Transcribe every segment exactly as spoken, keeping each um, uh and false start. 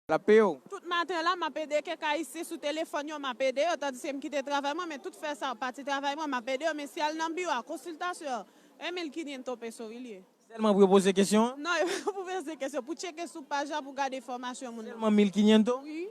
l ap peye w. Tout maten la, m ap ede kèk Ayisyen sou telefòn yo, m ap ede yo, tandiske m kite travay mwen, men tout fè sa, pati travay mwen, m ap ede yo, men si al nan biwo a, konsiltasyon, en mil kinyentos peso wi l ye. Sèlman pou yo poze kesyon an? Non, e pa pou poze kesyon, pou tcheke sou paj la, pou gade enfòmasyon moun nan. Sèlman mil kinyentos? Wi.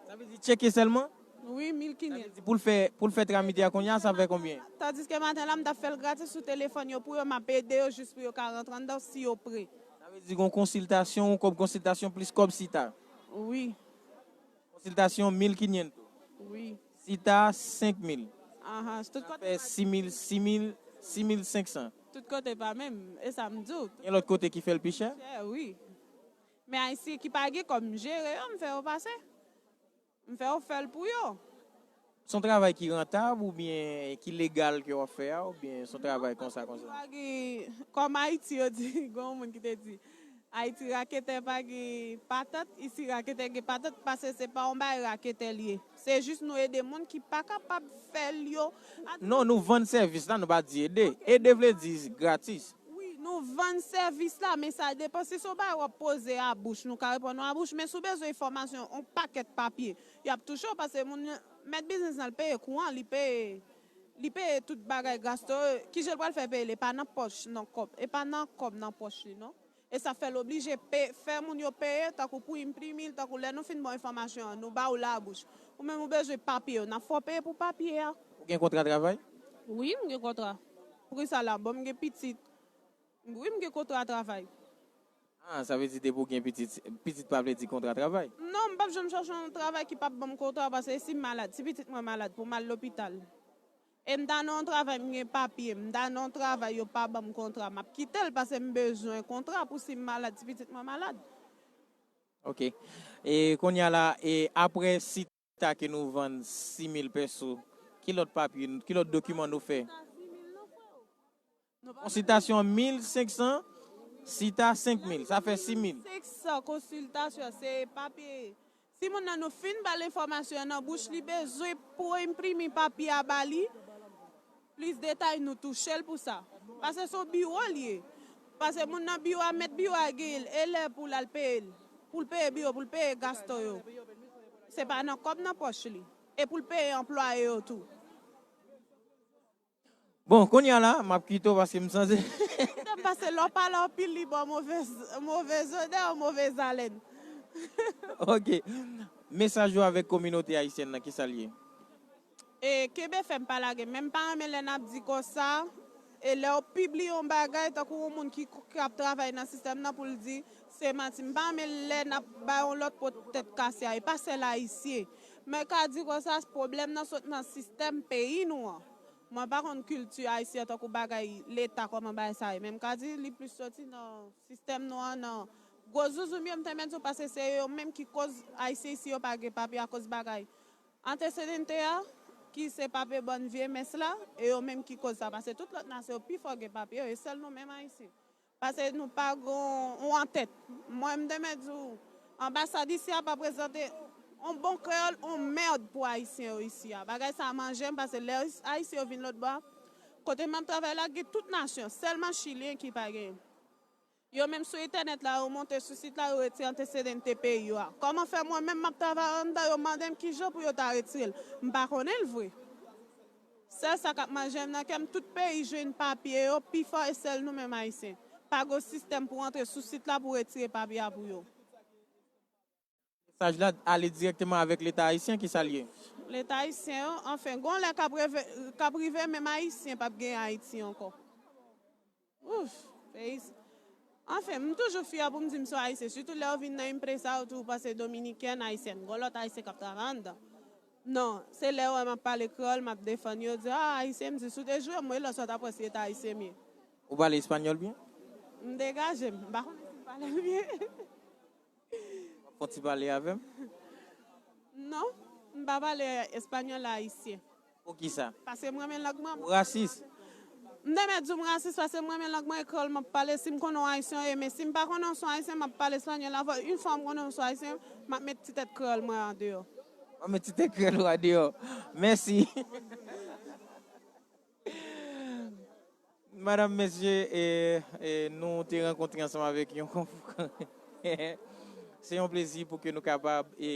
Sa vle di tcheke sèlman? Wi, mil kinyentos. Sa vle di pou l fè, pou l fè tramite a kounye a, sa fè konbyen? Tandiske maten la, m t ap fè l gratis sou telefòn yo pou yo, m ap ede yo jis pou yo ka rantre anndan si yo pre. Sa vle di gen yon konsiltasyon, yon kòb konsiltasyon plis kòb sita. Wi. Konsiltasyon mil kinyentos. Wi. Sita senk mil. Ahan, tout kote. Sa fè sis mil, sis mil, sis mil senk san. Tout kote pa menm, e sa m di w. Gen lòt kote ki fè l pi chè? Chè, wi. Men Ayisyen ki pa gen kòb, m jere yo, m fè yo pase. M fè yo fè l pou yo. Se yon travay ki rantab oubyen ki legal ke w ap fè a oubyen se yon travay konsa konsa? Kòm Ayiti yo di, gen yon moun ki te di, Ayiti raketè pa gen patant, isi raketè gen patant, paske se pa yon bagay raketè l ye. Se jis nou ede moun ki pa kapab fè l yo. Non, nou vann sèvis la, nou pa di ede. Ede vle di gratis. Wi, nou vann sèvis la, men sa depann. Si se yon bagay w ap poze a bouch, nou ka reponn ou a bouch, men si w bezwen enfòmasyon, yon pakèt papye, y ap touche w, paske moun, mèt biznis lan, l peye kouran, li peye, li peye tout bagay gasto yo. Kijan l pral fè peye l? E pa nan pòch, nan kòb. E pa nan kòb nan pòch li, non. E sa fè l oblije pe, fè moun yo peye, tankou pou enprime l, tankou lè nou fin ba w enfòmasyon an, nou ba w l a bouch. Ou menm ou bezwen papye yo, n ap fè w peye pou papye a. Ou gen kontra travay? Wi, m gen kontra. Poukisa l ap ban m gen pitit? Wi, m gen kontra travay. Ah, sa vle di depi w gen pitit, pitit pa vle di kontra travay? Non, m p ap janm chèche yon travay ki p ap ban m kontra, paske si m malad, si pitit mwen malad, pou m al lopital, e m ta nan yon travay, m gen papye, m ta nan yon travay, yo pa ban m kontra, m ap kite l, paske m bezwen kontra pou si m malad, si pitit mwen malad. Ok. E kounye a la, e apre sit ta ke nou vann sis mil peso, ki lòt papye, ki lòt dokiman nou fè? Konsiltasyon mil senk san, sita senk mil, sa fè sis mil. Senk san konsiltasyon, se papye. Si moun nan nou fin ba l enfòmasyon an nan bouch, li bezwen pou enprime papye a ba li. Plis detay, nou touche l pou sa. Paske se yon biwo l ye. Paske moun nan biwo a, mèt biwo a genyen l, e lè pou l al peye l, pou l peye biwo, pou l peye gasto yo. Se pa nan kòb nan pòch li. E pou l peye anplwaye yo tou. Bon, kounye a la, m ap kite w paske m santi. Kite m paske lè w pale anpil, li ba w movèz, movèz odè, movèz alèn. Ok. Mesaj ou avèk kominote ayisyèn nan, kisa l ye? E kenbe fèm, pa lage. Men m pa renmen lè n ap di konsa, e lè yo pibliye yon bagay, tankou yon moun ki, ki ap travay nan sistèm nan pou l di se manti. M pa renmen lè n ap bay yon lòt po tèt kase a. E pa sèl ayisyen. Men ka di konsa, pwoblèm nan sot nan sistèm peyi nou an. Mwen pa konn kilti ayisyen an tankou bagay leta, kòman bagay sa ye. Men m ka di li plis soti nan sistèm nou an, nan gwo zouzoum yo, m te mèt di w, paske se yo menm ki koz ayisyen isi yo pa gen papye akoz bagay antecedente a, ki se papye bann vye mès la, e yo menm ki koz sa, paske tout lòt nasyon yo pifò gen papye yo, e sèl nou menm ayisyen. Paske nou pa gon yon antèt. Mwen, m te mèt di w, anbasad isi a pa prezante yon bon kreyòl, yon mèd pou ayisyen yo isi a. Bagay sa a manje m, paske lè ayisyen yo vin lòt bò a, kote m ap travay la, gen tout nasyon, sèlman chilyen ki pa genyen. Yo menm sou entènèt la, yo monte sou sit la, yo retire antecedente peyi yo a. Kòman fè mwen menm m ap travay anndan, yo mande m kijan pou yo ta retire l? M pa konnen l vre. Sèl sa k ap manje m nan kè m, tout peyi jwenn papye yo pifò e sèl nou menm ayisyen. Pa gen yon sistèm pou antre sou sit la pou retire papye a pou yo. Mesaj la ale dirèkteman avèk Leta ayisyen, kisa l ye? Leta ayisyen yo, anfen, gon lè k ap reve, k ap rive menm ayisyen p ap gen Ayiti ankò. Ouf, peyi s-, anfen, m toujou fyè pou m di m se yon ayisyen, sitou lè w vin nan empresa, w tou w panse dominikèn, ayisyèn. Gon lòt ayisyen k ap travay anndan. Non, se lè w wè m ap pale kreyòl, m ap defann yo, di, ah, ayisyen, m di, si w te joure m, wi, lòt sa w t ap wè si se te ayisyen m ye. Ou pale espanyòl byen? M degaje m, m pa konnen si m pale l byen. W ap fè yon ti pale avè m? Non, m pa pale espanyòl ayisyen. Poukisa? Paske m renmen lang mwen. Ou rasis? M te mèt di w m rasis paske m renmen lang mwen, e kreyòl m ap pale. Si m konnen w ayisyen w ye, men si m pa konnen w se yon ayisyen, m ap pale espanyòl avè w. Yon fwa m konnen w se yon ayisyen, m ap met ti tèt kreyòl mwen andeyò. W ap met ti tèt kreyòl ou andeyò. Mèsi. Madanm, mesye, e, e, nou te rankontre ansanm avèk yon konf-, Se yon plezi pou ke nou kapab e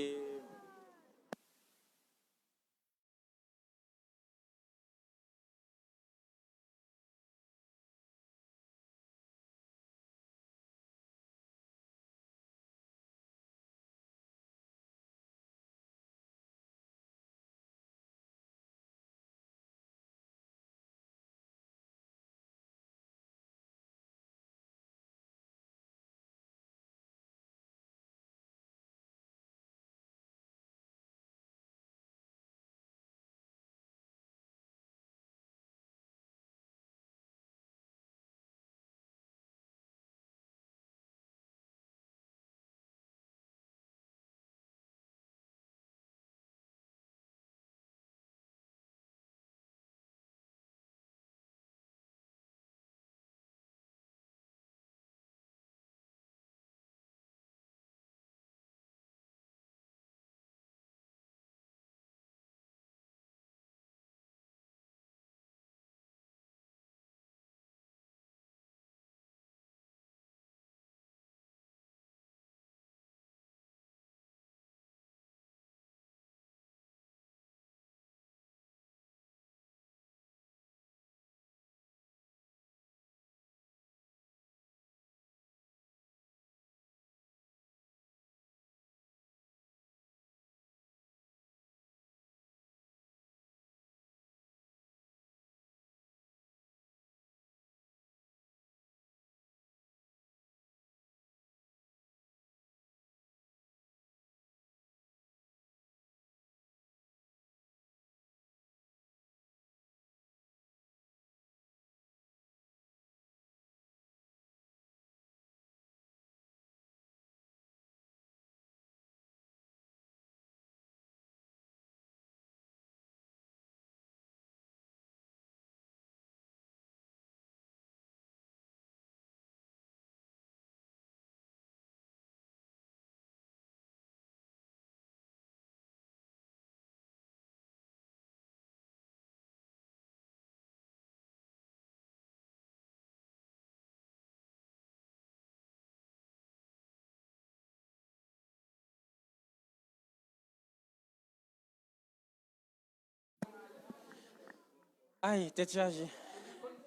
Ay, tèt chaje.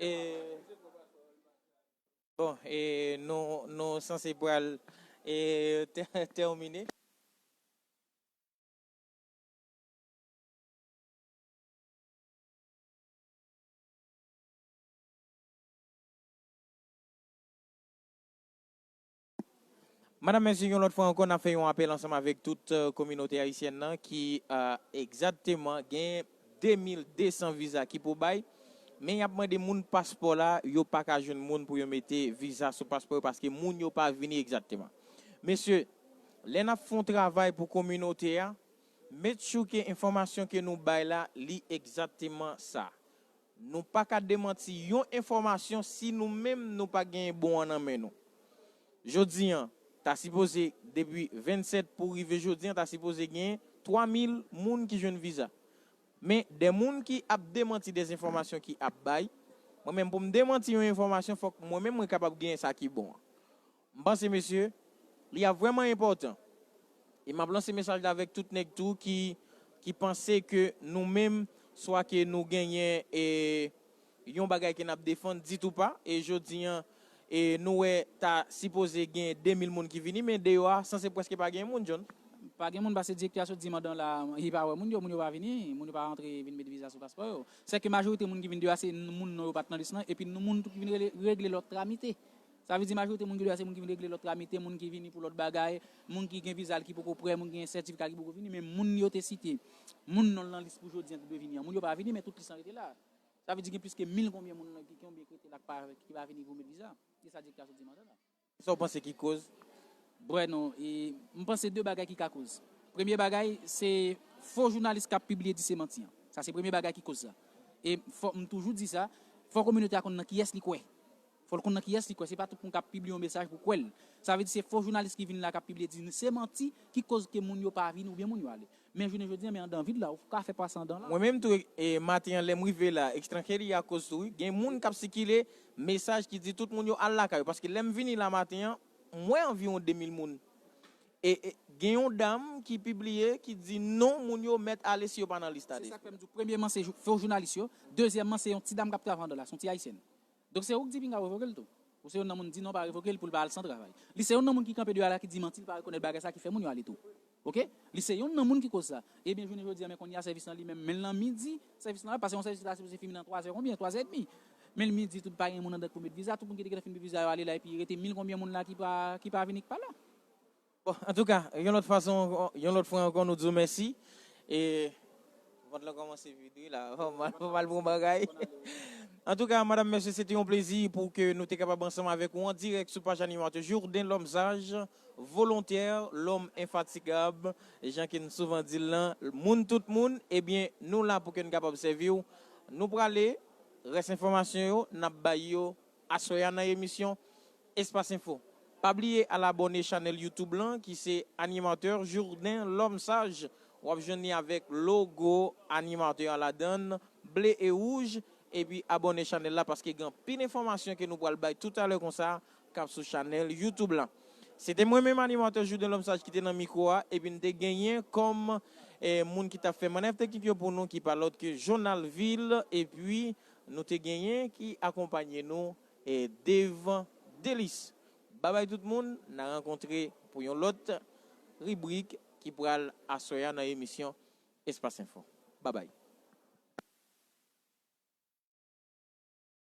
E, bon, e, nou, nou sanse pral, e, tè-, tèmine. Madanm, mesye, yon lòt fwa ankò, n ap fè yon apèl ansanm avèk tout, euh, kominote ayisyèn nan ki, euh, egzakteman gen de mil de san viza ki pou bay, men y ap mande moun paspò la, yo pa ka jwenn moun pou yo mete viza sou paspò yo paske moun yo pa vini egzakteman. Mesye, lè n ap fè yon travay pou kominote a, make sure ke enfòmasyon ke nou bay la, li egzakteman sa. Nou pa ka demanti yon enfòmasyon si nou menm nou pa gen bon an nan men nou. Jodi an, ta sipoze, depi vennsèt pou rive jodi an, ta sipoze gen twa mil moun ki jwenn viza. Men, de moun ki ap demanti de enfòmasyon ki ap bay, mwen menm pou m demanti yon enfòmasyon, fòk mwen menm mwen kapab gen sa ki bon an. M panse, mesye, li ap vrèman enpòtan. E m ap lanse mesaj la avèk tout nèg tou ki, ki panse ke nou menm, swa ke nou genyen, e, yon bagay ke n ap defann, ditou pa. E jodi an, e, nou wè ta sipoze gen de mil moun ki vini, men deyò a sanse prèske pa gen moun, John. Pa gen moun paske direktè a sot di mandan la, li pa wè moun yo, moun yo pa vini, moun yo pa rantre vin met viza sou paspò yo. Sèke majorite moun ki vin deyò a se moun non yo pa t nan lis lan, epi nou moun tou ki vin rele- regle lòt tramite. Sa vle di majorite moun ki deyò a se moun ki vin regle lòt tramite, moun ki vini pou lòt bagay, moun ki gen viza l ki poko prè, moun ki gen sètifika ki poko vini, men moun yo te site, moun non l nan lis pou jodi an ki dwe vini an, moun yo pa vini, men tout lis lan rete la. Sa vle di gen plis ke mil konbyen moun ki, konbyen ki rete la ki pa, ki pa vini pou met viza. Se sa direktè a sot di mandan la. Sa w panse ki koz? Bwè non, e m panse de bagay ki ka koz. Premye bagay, se fo jounalis k ap pibliye di se manti an. Sa se premye bagay ki koz sa. E fò, m toujou di sa, fò kominote a konn nan kiyès li kwè. Fò l konn nan kiyès li kwè. Se pa tout moun k ap pibliye yon mesaj pou kwè l. Sa vle di se fo jounalis ki vin la k ap pibliye di se manti ki koz ke moun yo pa vini oubyen moun yo ale. Men jounen jodi an, men anndan vid la, ou ka fè pase anndan la. Mwen menm tou, e, maten an, lè m rive la, ekstranjeri akoz tou, wi. Gen moun k ap sikile mesaj ki di tout moun yo al lakay yo. Paske lè m vini la maten an, m wè anviwon de mil moun. E, e gen yon dam ki pibliye, ki di non, moun yo mèt ale si yo pa nan lis la. Se sa k fè m di w, premyèman, se fo jounalis yo. Dezyèmman, se yon ti dam k ap travay anndan la, se yon ti ayisyèn. Donk, se ou k di pinga w revoke l tou. Ou se youn nan moun di non, pa revoke l pou l pa al san travay. Li se youn nan moun ki kanpe deyò a la, ki di manti, li pa rekonèt bagay sa, ki fè moun yo ale tou. Oke? Li se youn nan moun ki koz sa. Ebyen, jounen jodi a, men kounye a, sèvis lan li menm, men l nan midi, sèvis lan la, paske yon sèvis ki ta sipoze fini nan twazè konbyen? Twazè edmi. Men l midi, tout pa gen moun anndan k pou met viza, tout moun ki te gentan fin met viza yo ale la, epi rete mil konbyen moun la ki pa, ki pa vini, ki pa la. Bon, antouka, yon lòt fason, yon lòt fwa ankò, nou di w mèsi. E vant lan kòmanse vide la. Fò m al, fò m al pran bagay. Antouka, madam, mesye, se te yon plezi pou ke nou te kapab ansanm avèk ou an dirèk sou paj animatè Jourdain Lòmsaj, volontè, lòm enfatigab, jan ke n souvan di l lan, moun tout moun, ebyen, nou la pou ke n kapab sèvi w. Nou prale, rès enfòmasyon yo, n ap bay yo aswè a nan emisyon Espas Enfo. Pa bliye al abòne chanèl YouTube lan ki se Animatè Jourdain Lòmsaj. W ap jwenn li avèk logo animatè a ladan l, ble e wouj, epi abòne chanèl la paske gen anpil enfòmasyon ke nou pral bay toutalè konsa k ap sou chanèl YouTube lan. Se te mwen menm animatè Jourdain Lòmsaj ki te nan mikwo a, epi n te genyen kòm eh, moun ki t ap fè mannèv teknik yo pou nou ki pa lòt ke Jonal Vil, epi nou te genyen ki akonpanye nou eh, Dave Delis. Babay tout moun, n a rankontre pou yon lòt ribrik ki pral aswè a nan emisyon Espas Enfo. Babay.